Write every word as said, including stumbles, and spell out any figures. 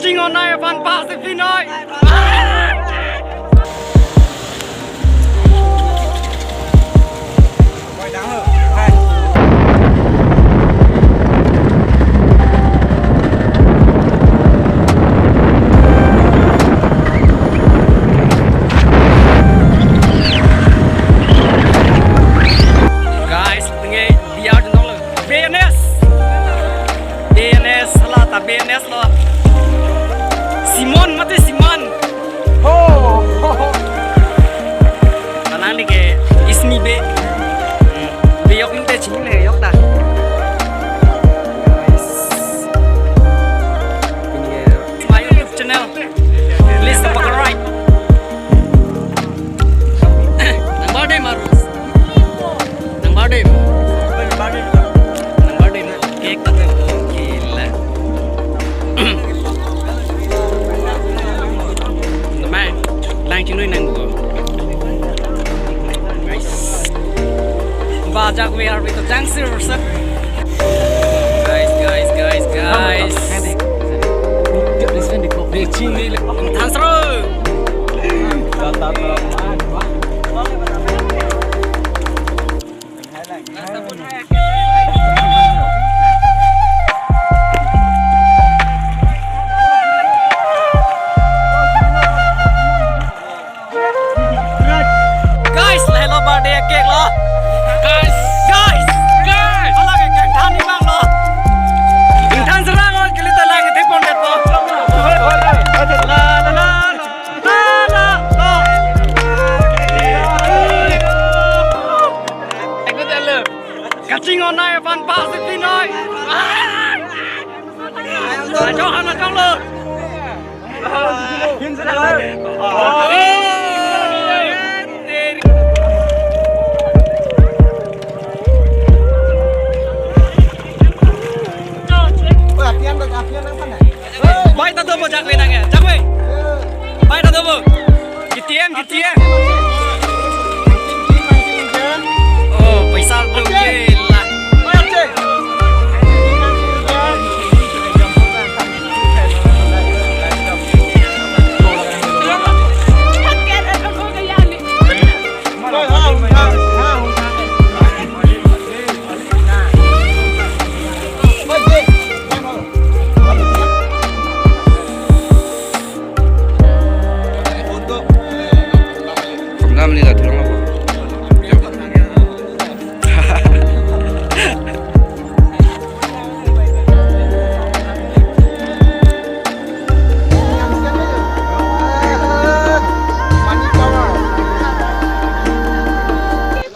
Ingon nai aphan pasi pinoi. Guys, tenge dia dong lo. B N S. B N S, hala ta B N S lo. Simon mate Simon. Ho. Alang ni ke ismi be. Hmm. Be yok ni te chini le yok ta. Nice. My YouTube channel. Please subscribe. Nang birthday ma Rose. Nang birthday. Nang birthday. Cake ta tu gila. Namai, lang chinglu nang bu. Guys. Ba jak we are with the dancers. Guys, guys, guys, guys. Dance through. Guys, lahelo birthday cake lo. Guys. Guys. Guys. Hala ke kangthan ni bang lo. Kangthan serang lo, kili ta lang ithek pon det po. La, la, la, la, la, la. Kachingon nai aphan pasi pinoi. Ajo hana jong lo. Bai ta dobo jakwe nang ya, jakwe. Bai ta dobo. K T M, K T M.